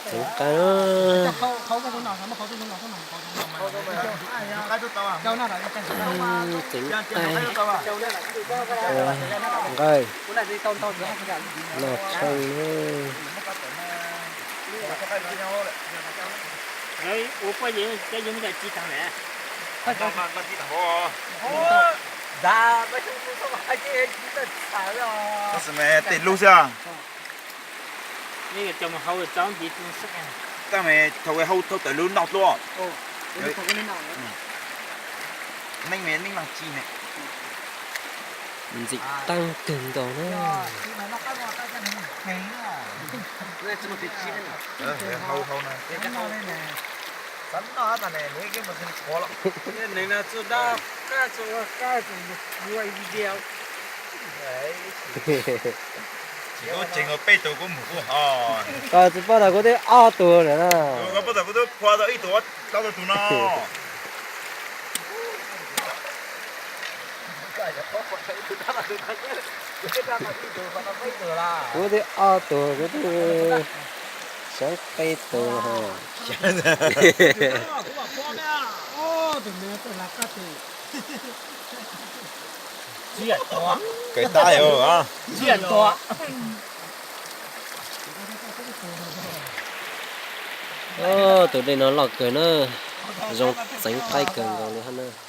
Tseev qai. Tseev qai. Nqaij. Noj tshee. Tab sis mas tej lub xwb. Tab sis mas thaum hau thauj tawm lub noj dua. Neeb me neeb leej tsis me. Ntxim qab kawg nkaus na. Tsis paub tas kuv twb ob tug lawm na. Koj paub tas kuv twb phua tau ib tug, tau tau tus no. Kuv twb ob tug, kuv twb seev peb tug. Kawg tab. Tus dej no loj kawg na, zoo txeev qaib kawg nkaus li hab na.